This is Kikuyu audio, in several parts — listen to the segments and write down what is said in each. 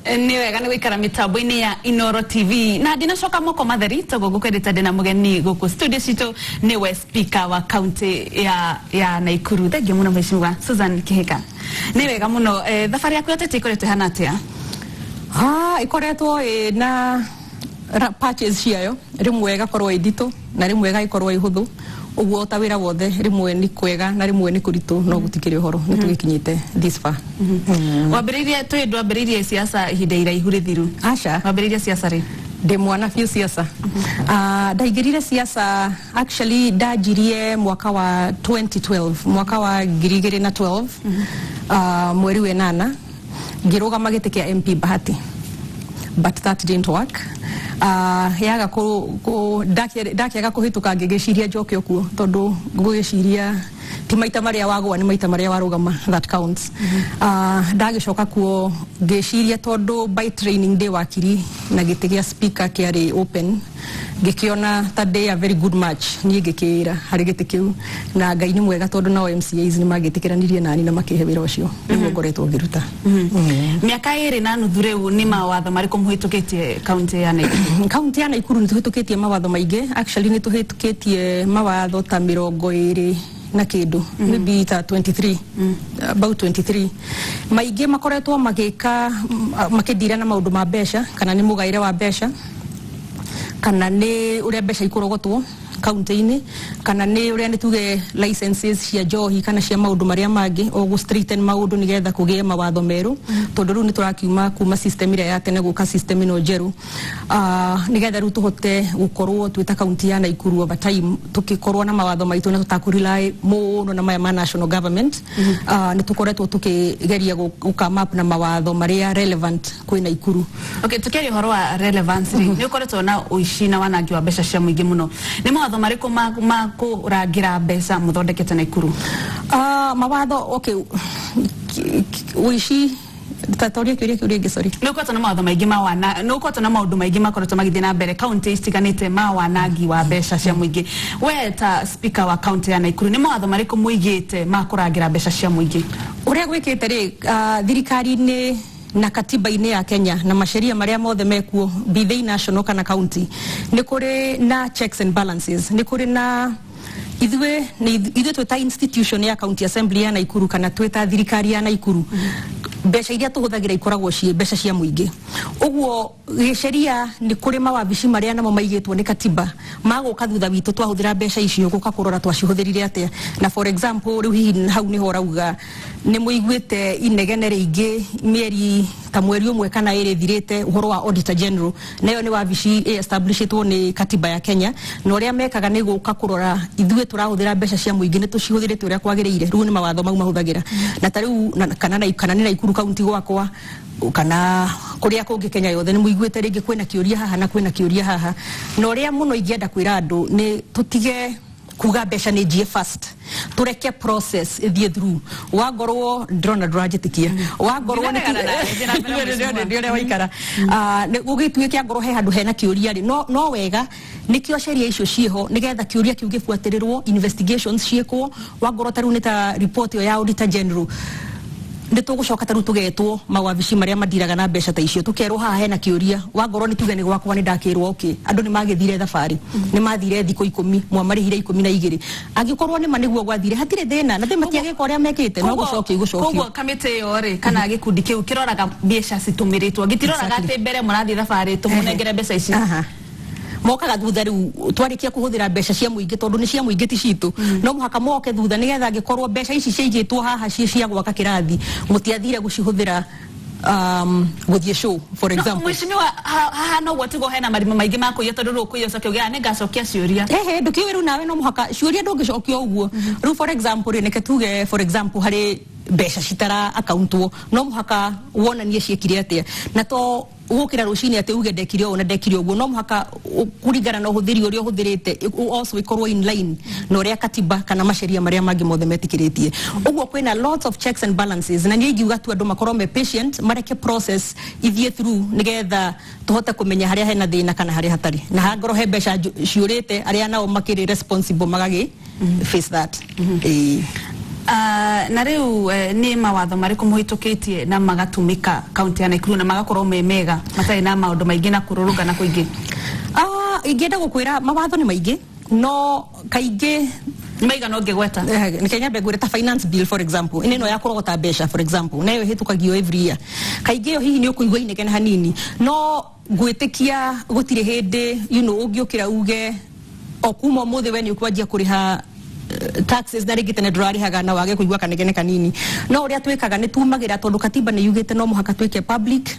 Nĩ wega nĩ gũikara mĩtambo-inĩ ya Inoro TV na ndinacoka moko matheri toguo ngũkwĩrĩte ndĩna mũgeni gũkũ studio citũ, nĩwe speaker wa county ya Naikuru. Thengiũ mũno, Mheshimiwa Susan Kihika, nĩ wega mũno. Thabarĩ yaku ya ũteti ĩkoretwo ĩhana atĩa? Ah, ĩkoretwo ĩna patches ciayo, rĩmwe ĩgakorwo ĩ nditũ na rĩmwe ĩgagĩkorwo ĩ hũthũ. Ũguo ta wĩra wothe, rĩmwe nĩ kwega na rĩmwe nĩ kũritũ, no gũtikĩrĩ ũhoro, nĩ tũgĩkinyĩte this far. Wambĩrĩirie twĩ ndwambĩrĩirie siasa ihinda iraihu rĩthiru? Aca. Wambĩrĩirie siasa rĩ? Ndĩ mwana biũ siasa. Ah, ndaingĩrire siasa, actually ndanjirie mwaka wa 2012, mwaka wa 2012, mweri wa 8, ngĩrũgama gĩtĩ kĩa MP Bahati, but that didn't work. Yaga ku ndakĩaga kũhĩtũka, ngĩgĩciria njoke ũkuo, tondũ ngũgĩciria ti maita marĩa wagũa, nĩ maita marĩa warũgama that counts. Ndagĩcoka kuo ngĩciria, tondũ by training ndĩ wakiri na gĩtĩ gĩa speaker kĩarĩ open, ngĩkĩona ta ndĩ a very good match niĩ ngĩkĩĩra harĩ gĩtĩ kĩu. Na Ngai nĩ mwega, tondũ nao MCAs nĩ magĩtĩkĩranirie nani na makĩhe wĩra ũcio, nĩguo ngoretwo ngĩruta. Mĩaka 2.5 rĩu, nĩ mawatho marĩkũ mũhĩtũkĩtie kaunti ya Naikuru? Kaunti ya Naikuru nĩ tũhĩtũkĩtie mawatho maingĩ. Actually nĩ tũhĩtũkĩtie mawatho ta 20 na kĩndũ, maybe ta 23, about 23. Maingĩ makoretwo magĩka makĩndira na maũndũ ma mbeca, kana nĩ mũgaĩre wa mbeca, kana nĩ ũrĩa mbeca ikũrogotwo kaunti-inĩ, kana nĩ ũrĩa nĩ tuge licenses cia njohi kana cia maũndũ marĩa mangĩ, o gũ straighten maũndũ nĩgetha kũgĩe mawatho merũ, tondũ rĩu nĩ tũrakiuma kuma system ĩrĩa ya tene gũka system ĩno njerũ, nĩgetha rĩu tũhote gũkorwo twĩ ta kaunti ya Naikuru over time tũkĩkorwo na mawatho maitũ na tũtakũ rely mũno na maya ma national government. Nĩ tũkoretwo tũkĩgeria gũ come up na mawatho marĩa relevant kwĩ Naikuru. Okay, tukiaria ũhoro wa relevance rĩ, nĩ ũkoretwo na ũici na wanangi wa mbeca cia mũingĩ mũno. Nĩ mawatho marĩkũ ma kũrangĩra mbeca mũthondekete Naikuru? Mawatho, okay, ũici, tatoria kĩũria kĩu rĩngĩ, sorry. Nĩ ũkoretwo na mawatho maingĩ ma wana, nĩ ũkoretwo na maũndũ maingĩ makoretwo magĩthiĩ na mbere kaunti citiganĩte ma wanangi wa mbeca cia mũingĩ. We ta speaker wa kaunti ya Naikuru, nĩ mawatho marĩkũ mũigĩte ma kũrangĩra mbeca cia mũingĩ? Ũrĩa gwĩkĩte rĩ, thirikari-inĩ na katiba-inĩ ya Kenya na masheria marĩa mothe mekuo, be they national kana county, nĩ kũrĩ na checks and balances. Nĩ kũrĩ na ithuĩ nĩ ithuĩ twĩ ta institution ya county assembly ya Naikuru kana twĩ ta thirikari ya Naikuru, mbeca iria tũhũthagĩra ikoragwo ciĩ mbeca cia mũingĩ. Ũguo gĩceria nĩ kũrĩ mawabici marĩa namo maigĩtwo nĩ katiba magũka thutha witũ twahũthĩra mbeca icio gũka kũrora twacihũthĩrire atĩa. Na for example rĩu hihi hau nĩho ũrauga nĩ mũiguĩte inegene rĩingĩ mĩeri ta mweri 1 kana 2 ĩthirĩte, ũhoro wa auditor general. Nayo nĩ wabici establishĩtwo nĩ katiba ya Kenya, na ũrĩa mekaga nĩ gũka kũrora ithuĩ tũrahũthĩra mbeca cia mũingĩ nĩ tũcihũthĩrĩte ũrĩa kwagĩrĩire. Rĩu nĩ mawatho mau mahũthagĩra na ta rĩu kana nĩ Naikuru kaunti gwakwa kana kũrĩa kũngĩ Kenya yothe, nĩ mũiguĩte rĩngĩ kwĩna kĩũria haha na kwĩna kĩũria haha. Na ũrĩa mũno ingĩenda kwĩra andũ nĩ tũtige kuga mbeca nĩ njie first, tureke process ĩthiĩ through. Wangorwo ndĩrona ndũranjĩtĩkia, wangorwo nĩ Ndĩraregana nawe, thiĩ na mbere, mheshimiwa. nĩ ũrĩa waikara. Ah, gũgĩtuĩke angorwo he handũ hena kĩũria rĩ, no wega nĩkĩo sheria icio ciĩho, nĩgetha kĩũria kĩu gĩbuatĩrĩrwo, investigations ciĩkwo. Wangorwo ta rĩu nĩ ta report ĩyo ya auditor general, nĩ tũgũcoka ta rĩu tũgetwo mawabici marĩa mandiraga na mbeca ta icio, tũkerwo haha hena kĩũria. Wangorwo nĩ tuge nĩ gwakwa, nĩ ndakĩrwo okay, andũ nĩ magĩthire thabarĩ, nĩ mathire thikũ 10, mwamarĩhire 12. Angĩkorwo nĩ ma nĩguo gwathire, hatirĩ thĩna na thĩ matiagĩka ũrĩa mekĩte, no gũcokia igũcokio. Koguo kamĩtĩ ĩyo rĩ, kana gĩkundi kĩu kĩroraga mbeca citũmĩrĩtwo, gĩtiroraga atĩ mbere mũrathiĩ thabarĩ tũmũnengere mbeca ici? Aha. Mokaga thutha rĩu twarĩkia kũhũthĩra mbeca cia mũingĩ, tondũ nĩ cia mũingĩ, ti citũ. No mũhaka moke thutha nĩgetha angĩkorwo mbeca ici ciaigĩtwo haha ciĩ cia gwaka kĩrathi, mũtiathire gũcihũthĩra gũthiĩ show, for example. Mheshimiwa, haha noguo tiguo hena marima maingĩ ma kũiya, tondũ rĩu ũkũiya ũcoke uge, "Ah, nĩngacokia ciũria." Ehe, ndũkiũĩ rĩu nawe no mũhaka ciũria ndũngĩcokia ũguo. Rĩu for example rĩ, nĩke tuge for example harĩ mbeca citara accountwo, no mũhaka wonanie ciĩkire atĩa, na to gũkĩra rũcinĩ atĩ uge ndekire ũũ na ndekire ũguo. No mũhaka kũringana na ũhũthĩri ũrĩa ũhũthĩrĩte also ĩkorwo in line na ũrĩa katiba kana masheria marĩa mangĩ mothe metĩkĩrĩtie. Ũguo kwĩna lots of checks and balances, na niĩ ingiuga tu andũ makorwo me patient, mareke process ithiĩ through nĩgetha tũhote kũmenya harĩa hena thĩna kana harĩa hatarĩ, na hangorwo he mbeca ciũrĩte, arĩa nao makĩrĩ responsible magagĩ face that. Ĩĩ. Na rĩu nĩ mawatho marĩkũ mũhĩtũkĩtie na magatũmĩka kaunti ya Naikuru na magakorwo me mega matarĩ na maũndũ maingĩ na kũrũrũngana kũingĩ? Ingĩenda gũkwĩra mawatho nĩ maingĩ, no kaingĩ nĩ maigana ũngĩgweta? Nĩ nyambe ngwĩre ta finance bill, for example, ĩno ya kũrogota mbeca, for example, nayo ĩhĩtũkagio every year. Kaingĩ ĩyo hihi nĩ ũkũigua inegene hanini, no ngwĩtĩkia gũtirĩ hĩndĩ ũngĩũkĩra uge o kuma ũmũthĩ we nĩ ũkwanjia kũrĩha taxes na rĩngĩ tene ndũrarĩhaga na wage kũigua kanegene kanini. No ũrĩa twĩkaga nĩ tumagĩra, tondũ katiba nĩ yugĩte no mũhaka twĩke public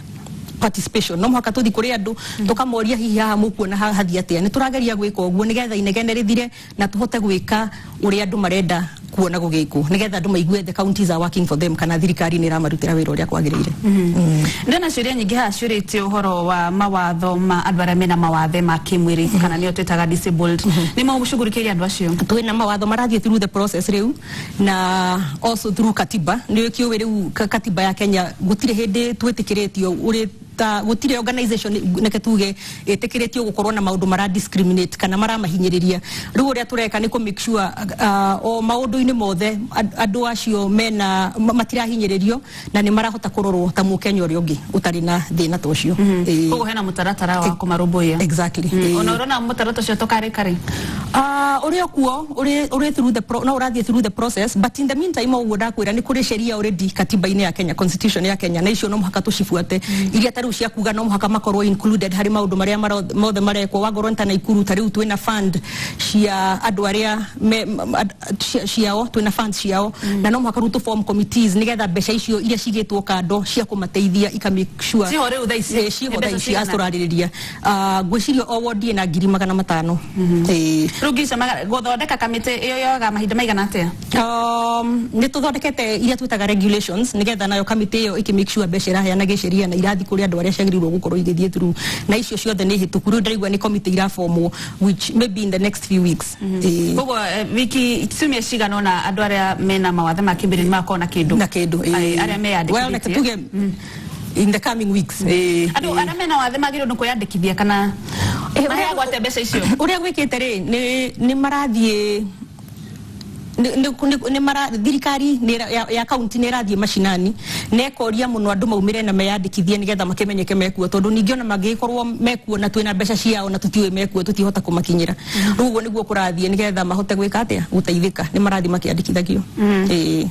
participation, no mũhaka tũthi kũrĩ andũ tũkamoria hihi haha mũkuona hathiĩ atĩa. Nĩ tũrageria gwĩka ũguo nĩgetha inegene rĩthire na tũhote gwĩka ũrĩa andũ marenda kuona gũgĩkwo, nĩgetha andũ maigue the counties are working for them, kana thirikari nĩ ĩramarutĩra wĩra ũrĩa kwagĩrĩire. Ndĩna ciũria nyingĩ haha ciũrĩtie ũhoro wa mawatho ma andũ arĩa mena mawathe ma kĩmwĩrĩ, kana nĩo twĩtaga disabled. Nĩ mũshughulikĩire andũ acio? Twĩna mawatho marathiĩ through the process rĩu, na also through katiba. Nĩ kĩũĩ rĩu katiba ya Kenya gũtirĩ hĩndĩ twĩtĩkĩrĩtio ũrĩ ta gũtirĩ organization, neke tuge, ĩtĩkĩrĩtio gũkorwo na maũndũ mara discriminate kana maramahinyĩrĩria. Rĩu ũrĩa tũreka nĩ kũ make sure o maũndũ-inĩ mothe andũ acio mena matirahinyĩrĩrio na nĩ marahota kũrorwo ta mũkenya ũrĩa ũngĩ ũtarĩ na thĩna ta ũcio. Koguo hena mũtaratara wa kũmarũmbũiya? Exactly. Ona ũrona mũtaratara ũcio tũkarĩ karĩ? Ũrĩ okuo ũrĩ through the no ũrathiĩ through the process, but in the meantime, ũguo ndakwĩra, nĩ kũrĩ sheria already katiba-inĩ ya Kenya, constitution ya Kenya, na icio no mũhaka tũcibuate, iria ta rĩu cia kuga no mũhaka makorwo included harĩ maũndũ marĩa mothe marekwo. Wangorwo nĩ ta Naikuru, ta rĩu twĩna fund cia andũ arĩa ciao, twĩna funds ciao, na no mũhaka rĩu tũ form committees nĩgetha mbeca icio iria cigĩtwo kando cia kũmateithia ika make sure. Ciho rĩu thaa ici? Ciho. Nĩ thaa mbeca ici cigana? Tũrarĩrĩria. Ngwĩciria o ward ĩna 500,000. Ĩĩ. Rĩu ngiri icio gũthondeka kamĩtĩ ĩyo yoyaga mahinda maigana atĩa? Nĩ tũthondekete iria twĩtaga regulations nĩgetha nayo kamĩtĩ ĩyo ĩkĩ make sure mbeca iraheana gĩceria na irathiĩ kũrĩ andũ arĩa ciagĩrĩirwo gũkorwo igĩthiĩ through, na icio ciothe nĩ hĩtũku. Rĩu ndĩraigua nĩ committee irabomwo, which maybe in the next few weeks. Ĩĩ. Koguo wiki ciumia cigana ũna andũ arĩa mena mawathe ma kĩmwĩrĩ nĩ magakorwo na kĩndũ? Na kĩndũ, ĩĩ. Ai, arĩa meyandĩkithĩtie. Well, reke tuge in the coming weeks. Ĩĩ. Andũ arĩa mena wathe magĩrĩirwo nĩ kwĩyandĩkithia kana maheagwo atĩa mbeca icio? Ũrĩa gwĩkĩte rĩ, nĩ marathiĩ nĩ mara thirikari ya kaunti nĩ ĩrathiĩ macinani na ĩkoria mũno andũ maumĩre na meyandĩkithie nĩgetha makĩmenyeke mekuo, tondũ ningĩ ona mangĩgĩkorwo mekuo na twĩna mbeca ciao na tũtiũĩ mekuo, tũtihota kũmakinyĩra. Rĩu ũguo nĩguo kũrathiĩ nĩgetha mahote gwĩka atĩa, gũteithĩka. Nĩ marathiĩ makĩandĩkithagio. Ĩĩ.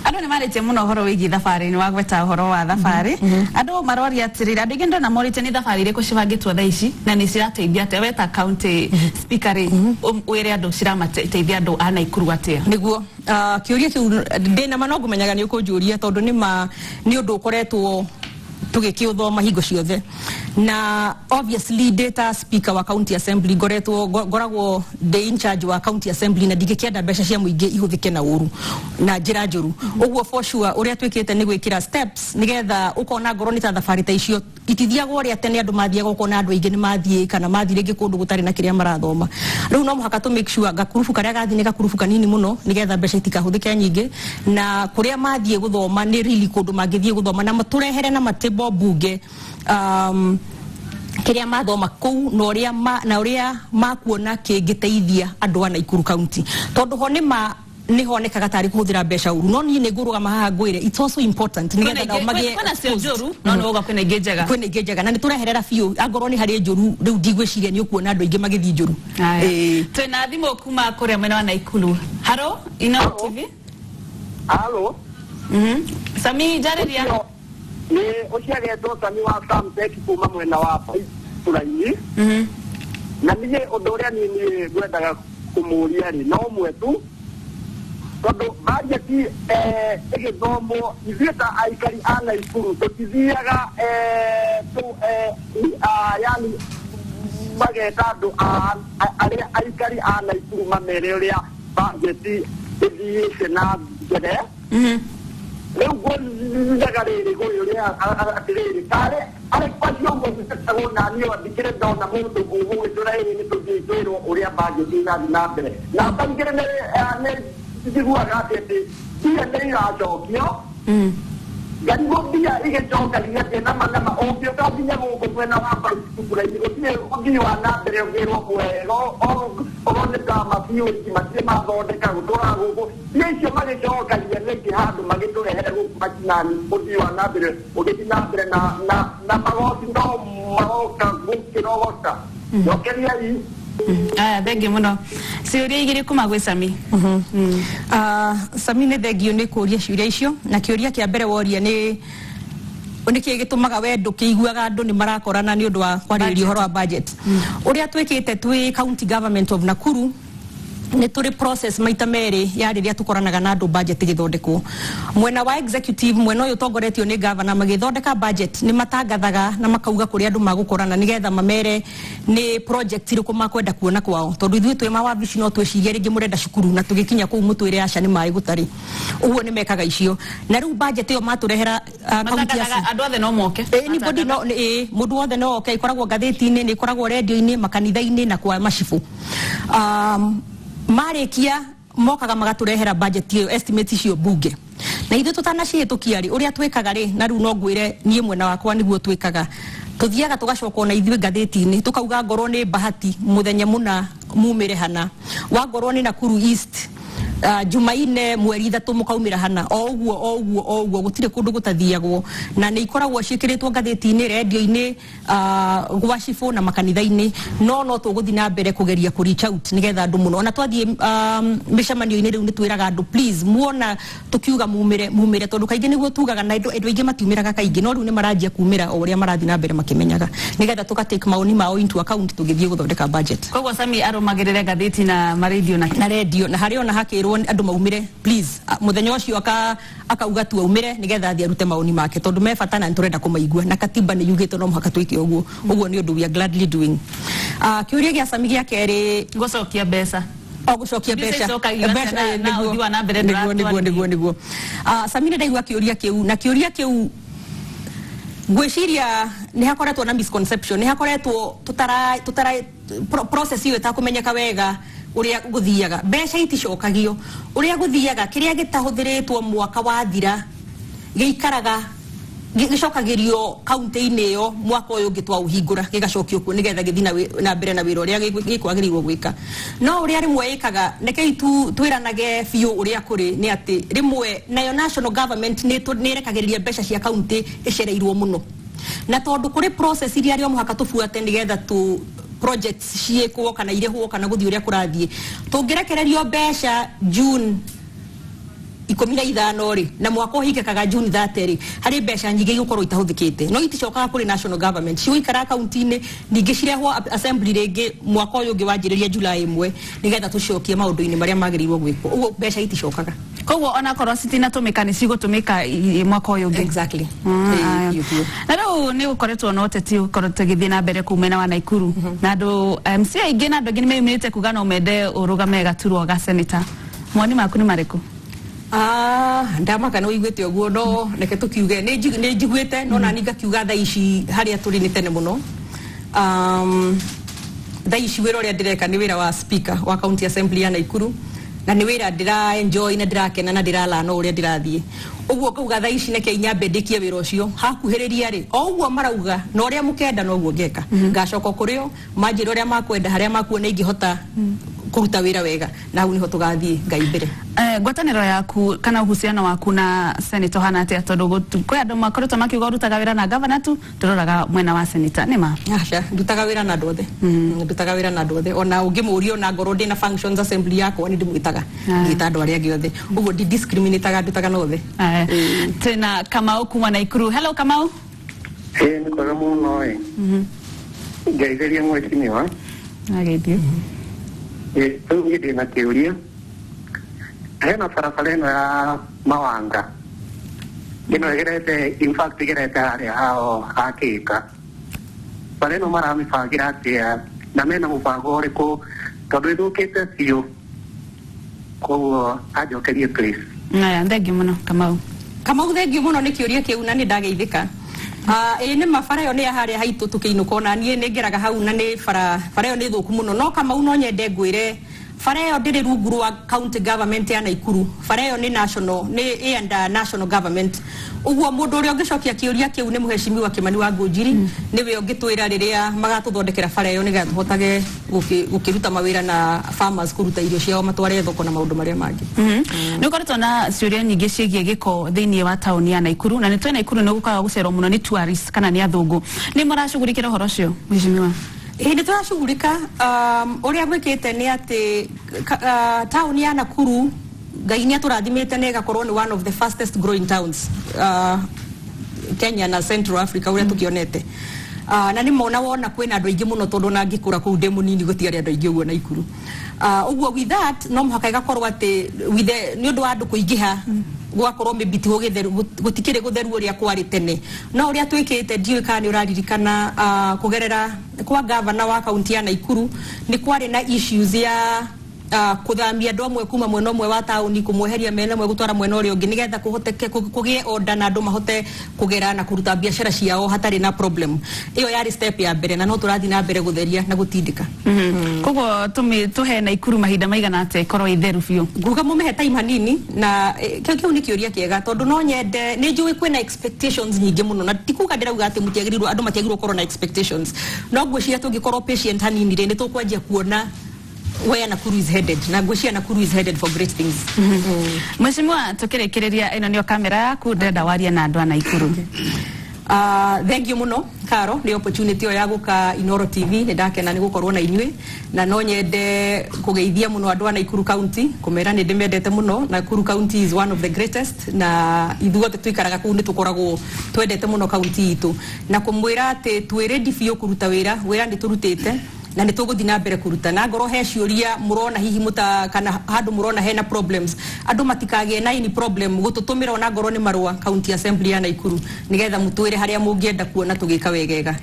Andũ nĩ marĩtie mũno ũhoro wĩgiĩ thabarĩ. Nĩ wagweta ũhoro wa thabarĩ, andũ maroria atĩrĩrĩ, andũ aingĩ ndona morĩtie nĩ thabarĩ irĩkũ cibangĩtwo thaa ici na nĩ cirateithia atĩa. We ta county speaker rĩ, wĩre andũ ciramateithia andũ a Naikuru atĩa? Nĩguo kĩũria kĩu ndĩna ma no ngũmenyaga nĩ ũkũnjũria, tondũ nĩ ma nĩ ũndũ ũkoretwo tũgĩkĩũthoma hingo ciothe. Na obviously ndĩ ta speaker wa county assembly ngoretwo ngoragwo ndĩ in charge wa county assembly, na ndingĩkĩenda mbeca cia mũingĩ ihũthĩke na ũru na njĩra njũru. Ũguo for sure ũrĩa twĩkĩte nĩ gwĩkĩra steps nĩgetha ũkona ngorwo nĩ ta thabarĩ ta icio itithiagwo ũrĩa tene andũ mathiaga, ũkona andũ aingĩ nĩ mathiĩ kana mathiĩ rĩngĩ kũndũ gũtarĩ na kĩrĩa marathoma. Rĩu no mũhaka tũ make sure gakurubu karĩa gathiĩ nĩ gakurubu kanini mũno nĩgetha mbeca itikahũthĩke nyingĩ, na kũrĩa mathiĩ gũthoma nĩ really kũndũ mangĩthiĩ gũthoma na matũrehere na matĩbo mbunge kĩrĩa mathoma kũu na ũrĩa na ũrĩa makuona kĩngĩteithia andũ a Naikuru County, tondũ ho nĩ ma nĩ honekaga tarĩ kũhũthĩra mbeca ũru, no niĩ nĩ ngũrũgama haha ngwĩre it's also important nĩgetha nao magĩe Kwĩna cio exposed. Njũru, no nĩ wauga kwĩna ingĩ njega. Kwĩna ingĩ njega na nĩ tũreherera biũ. Angorwo nĩ harĩ njũru, rĩu ndigwĩciria nĩ ũkuona andũ aingĩ magĩthiĩ njũru. Haya. Ĩĩ. Twĩna thimũ kuma kũrĩa mwena wa Naikuru. Haro Ino TV. Halo. Sami, njarĩria. Nĩ ũcio agetwo Sami wa Samtech kuma mwena wa Turaini. Na niĩ ũndũ ũrĩa niĩ ngwendaga kũmũria rĩ no ũmwe tu, tondũ bajeti ĩgĩthomwo ithuĩ ta aikari a Naikuru tũtithiaga yani mageta andũ arĩa aikari a Naikuru mamere ũrĩa bajeti ĩthiĩte na mbere. Rĩu ngwendaga rĩrĩ ũrĩa atĩrĩrĩ tarĩ arĩ kwacio ũguo gũtetagwo naniĩ ndikĩrĩ ndona mũndũ ũgũgĩtũra ĩrĩ nĩ tũthiĩ twĩrwo ũrĩa bajeti ĩrathiĩ na mbere, na kaingĩ nĩ njiguaga atĩ mbia nĩ iracokio. Ngarigwo mbia igĩcokagia atĩ nama nama ũngĩũka nginya gũkũ mwena wa Baitukura-inĩ gũtirĩ ũthii wa na mbere ũngĩrwo mwega, okorwo nĩ ta mabiũki matirĩ mathondeka gũtũra gũkũ mbia icio magĩcokagia. Rĩngĩ handũ magĩtũrehere gũkũ macinani, ũthii wa na mbere ũgĩthiĩ na mbere na magoti no maroka gũkĩrogota. Jokeriai. Aya, thengiũ mũno. Ciũria igĩrĩ kuma gwĩ Sami. Sami, nĩ thengio nĩ kũria ciũria icio. Na kĩũria kĩa mbere woria nĩ nĩkĩ gĩtũmaga we ndũkĩiguaga andũ nĩ marakorana nĩ ũndũ wa kwarĩrĩria ũhoro wa budget. Ũrĩa twĩkĩte twĩ county government of Nakuru, nĩ tũrĩ process maita merĩ ya rĩrĩa tũkoranaga na andũ budget ĩgĩthondekwo. Mwena wa executive, mwena ũyũ ũtongoretio nĩ governor, magĩthondeka budget nĩ matangathaga na makauga kũrĩa andũ magũkorana nĩgetha mamere nĩ project irĩkũ makwenda kuona kwao, tondũ ithuĩ twĩ mawabici no twĩcirie rĩngĩ mũrenda cukuru, na tũgĩkinya kũu mũtwĩre aca, nĩ maĩ gũtarĩ. Ũguo nĩ mekaga icio, na rĩu budget ĩyo matũrehera county Matangathaga andũ othe no moke. Anybody no ĩ mũndũ wothe no oke. Ikoragwo ngathĩti-inĩ, nĩ ikoragwo rendio-inĩ, makanitha-inĩ na kwa macibũ. Marĩkia mokaga magatũrehera budget ĩyo, estimate icio bunge, na ithuĩ tũtanacihĩtũkia rĩ, ũrĩa twĩkaga rĩ, na rĩu no ngwĩre niĩ mwena wakwa nĩguo twĩkaga, tũthiaga tũgacoka ona ithuĩ ngathĩti-inĩ tũkauga ngorwo nĩ Bahati mũthenya mũna mumĩre hana, wangorwo nĩ Nakuru East Jumaine mweri 3 mũkaumĩra hana, o ũguo o ũguo o ũguo. Gũtirĩ kũndũ gũtathiagwo, na nĩ ikoragwo ciĩkĩrĩtwo ngathĩti-inĩ, rendio-inĩ, gwa cibũ na makanitha-inĩ. No tũgũthiĩ na mbere kũgeria kũ reach out nĩgetha andũ mũno, ona twathiĩ mĩcemanio-inĩ rĩu nĩ twĩraga andũ, please, muona tukiuga mumĩre, mumĩre, tondũ kaingĩ nĩguo tugaga na andũ aingĩ matiumĩraga kaingĩ, no rĩu nĩ maranjia kumĩra o ũrĩa marathiĩ na mbere makĩmenyaga, nĩgetha tũka take maoni mao into account tũgĩthiĩ gũthondeka budget. Koguo Sami arũmagĩrĩre ngathĩti na marendio na na rendio, na harĩ ona hakĩrwo andũ maumĩre, please, mũthenya ũcio akauga tu aumĩre nĩgetha athiĩ arute maoni make, tondũ me bata na nĩtũrenda kũmaigua, na katiba nĩ yugĩte no mũhaka twĩke ũguo. Ũguo nĩ ũndũ we are gladly doing. Kĩũria gĩa Sami gĩa kerĩ? Gũcokia mbeca. O gũcokia Mbeca mbeca. icokagio atĩa Mbeca, na nĩguo. ũthii wa na mbere Nĩguo, nĩguo. ndũratwarithio? Nĩguo. Sami, nĩ ndaigua kĩũria kĩu, na kĩũria kĩu ngwĩciria nĩ hakoretwo na misconception, nĩ hakoretwo tutara process ĩyo ĩtakũmenyeka wega ũrĩa gũthiaga. Mbeca iticokagio. Ũrĩa gũthiaga, kĩrĩa gĩtahũthĩrĩtwo mwaka wathira gĩikaraga, gĩcokagĩrio kaunti-inĩ ĩyo mwaka ũyũ ũngĩ twaũhingũra, gĩgacokio kuo nĩgetha gĩthiĩ na mbere na wĩra ũrĩa gĩkwagĩrĩirwo gwĩka. No ũrĩa rĩmwe ĩkaga, rekei tu twĩranage biũ ũrĩa kũrĩ, nĩ atĩ rĩmwe nayo national government nĩ ĩrekagĩrĩria mbeca cia kaunti ĩcereirwo mũno, na tondũ kũrĩ process iria arĩ o mũhaka tũbuate nĩgetha tu projects ciĩkwo kana irĩhwo kana gũthiĩ ũrĩa kũrathiĩ. Tũngĩrekererio mbeca June 15 rĩ, na mwaka ũhingĩkaga June 30 rĩ, harĩ mbeca nyingĩ igũkorwo itahũthĩkĩte, no iticokaga kũrĩ national government, cigũikara kaunti-inĩ, ningĩ cirehwo assembly rĩngĩ mwaka ũyũ ũngĩ wanjĩrĩria July 1, nĩgetha tũcokie maũndũ-inĩ marĩa magĩrĩirwo gwĩkwo. Ũguo mbeca iticokaga. Koguo onakorwo citinatũmĩka, nĩ cigũtũmĩka mwaka ũyũ ũngĩ. Exactly. Aya. Ĩĩ, biũ, biũ. Na rĩu nĩ gũkoretwo na ũteti ũkoretwo ũgĩthiĩ na mbere kũu mwena wa Naikuru, na andũ MC aingĩ na andũ aingĩ nĩ meyumĩrĩte kuga no mende ũrũgame gaturwa ga senator. Mawoni maku nĩ marĩkũ? Ndamaka nĩ ũiguĩte ũguo, no reke tũkiuge nĩ njiguĩte, no nani ngakiuga thaa ici harĩa tũrĩ nĩ tene mũno. Thaa ici wĩra ũrĩa ndĩreka nĩ wĩra wa speaker wa county assembly ya Naikuru, na nĩ wĩra ndĩra enjoy na ndĩrakena na ndĩralana ũrĩa ndĩrathiĩ. Ũguo ngauga thaa ici neke inyambe ndĩkie wĩra ũcio. Hakuhĩrĩria rĩ, o ũguo marauga na ũrĩa mũkenda noguo ngeka, ngacoka kũrĩ o manjĩra ũrĩa makwenda, harĩa makuona ingĩhota kũruta wĩra wega, na hau nĩho tũgathiĩ Ngai mbere. Ngwatanĩro yaku kana uhusiano waku na senator hana atĩa? Tondũ kwĩ andũ makoretwo makiuga ũrutaga wĩra na gavana tu, tũroraga mwena wa senator, nĩ ma? Aca, ndutaga wĩra na andũ othe. Ndutaga wĩra na andũ othe. Ona ũngĩmũria, ona ngorwo ndĩna functions assembly yakwa, nĩ ndĩmwĩtaga, ngĩta andũ arĩa angĩ othe. Ũguo ndi discriminataga, ndutaga na othe. Aya. Twĩna Kamau kuma Naikuru. Hello, Kamau. Ĩĩ, nĩ kwega mũno ĩ. Ngeithĩria mheshimiwa. Ageithio. Ĩ, rĩu niĩ ndĩna kĩũria. Hena barabara ĩno ya Mawanga ĩno ĩgerete, in fact ĩgerete harĩa hao hakĩka. Bara ĩno maramĩbangĩra atĩa na mena mũbango ũrĩkũ, tondũ ĩthũkĩte biũ? Koguo anjokerie, please. Aya, thengiũ mũno, Kamau. Kamau, thengiũ mũno nĩ kĩũria kĩu na nĩ ndageithĩka. Ĩĩ, nĩ ma, bara ĩyo nĩ ya harĩa haitũ tũkĩinũka, ona niĩ nĩ ngeraga hau, na nĩ bara ĩyo nĩ thũku mũno. No Kamau, no nyende ngwĩre Bara ĩyo ndĩrĩ rungu rwa county government ya Naikuru. Bara ĩyo nĩ national, nĩ ĩ under national government. Ũguo mũndũ ũrĩa ũngĩcokia kĩũria kĩu nĩ Mũhecimiwa Kimani wa Ngũnjiri. Nĩwe ũngĩtwĩra rĩrĩa magatũthondekera bara ĩyo, nĩgetha tũhotage gũkĩruta mawĩra na farmers kũruta irio ciao matware thoko na maũndũ marĩa mangĩ. Nä å koretwo na ciũria nyingĩ ciĩgiĩ gĩko thĩinĩ wa taũni ya Naikuru, na nĩ twĩ Naikuru nĩ gũkaga gũcerwo mũno nĩ tourists kana nĩ athũngũ. Nĩ mũracugurikĩra ũhoro ũcio, mheshimiwa? Ĩĩ, nĩ tũracugurika. Ũrĩa gwĩkĩte nĩ atĩ taũni ya Nakuru, Ngai nĩ atũrathimĩte na ĩgakorwo nĩ one of the fastest growing towns Kenya na Central Africa ũrĩa tũkĩonete. Na nĩ mona wona kwĩna andũ aingĩ mũno, tondũ ona ngĩkũra kũu ndĩ mũnini gũtiarĩ andũ aingĩ ũguo Naikuru. Ũguo with that no mũhaka ĩgakorwo atĩ nĩ ũndũ wa andũ kũingĩha, gũgakorwo maybe ti gũgĩtheru, gũtikĩrĩ gũtheru ũrĩa kwarĩ tene. No ũrĩa twĩkĩte, ndiũĩ kana nĩ ũraririkana, kũgerera kwa gavana wa kaunti ya Naikuru, nĩ kwarĩ na issues ya kũthamia andũ amwe kuma mwena ũmwe wa taũni, kũmweheria mwena ũmwe gũtwara mwena ũrĩa ũngĩ, nĩgetha kũhoteke kũgĩe order na andũ mahote kũgera na kũruta biacara ciao hatarĩ na problem. Ĩyo yarĩ step ya mbere, na no tũrathiĩ na mbere gũtheria na gũtindĩka. Koguo tũhe Naikuru mahinda maigana atĩa ĩkorwo ĩtheru biũ? Nguga mũmĩhe time hanini. Na kĩu nĩ kĩũria kĩega, tondũ no nyende, nĩ njũĩ kwĩna expectations nyingĩ mũno, na ti kuga ndĩrauga atĩ mũtiagĩrĩirwo, andũ matiagĩrĩirwo gũkorwo na expectations, no ngwĩciria tũngĩkorwo patient hanini rĩ, nĩ tũkwanjia kuona where Nakuru is headed, na ngwĩciria Nakuru is headed for great things. Mheshimiwa, tukĩrĩkĩrĩria, ĩno nĩyo kamera yaku, ndĩrenda warie na andũ a Naikuru. Thank you mũno, Karo, nĩ opportunity ĩyo ya gũka Inoro TV. Nĩ ndakena nĩ gũkorwo na inyuĩ, na no nyende kũgeithia mũno andũ a Naikuru County, kũmera nĩ ndĩmendete mũno. Nakuru County is one of the greatest, na ithuothe tũikaraga kũu nĩ tũkoragwo twendete mũno county itũ, na kũmwĩra atĩ twĩ ready biũ kũruta wĩra. Wĩra nĩ tũrutĩte na nĩ tũgũthiĩ na mbere kũruta, na ngorwo he ciũria mũrona hihi mũta kana handũ mũrona hena problems, andũ matikagĩe na any problem gũtũtũmĩra, ona ngorwo nĩ marũa county assembly ya Naikuru, nĩgetha mũtwĩre harĩa mũngĩenda kuona tũgĩka wegega.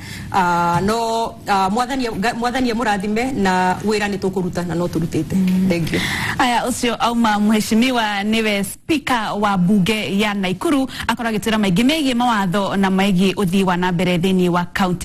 No mwathani amũrathime, na wĩra nĩ tũkũruta na no tũrutĩte. Thank you. Aya, ũcio auma mheshimiwa nĩwe speaker wa bunge ya Naikuru, akorwo agĩtwĩra maingĩ megiĩ mawatho na megiĩ ũthii wa na mbere thĩinĩ wa kaunti.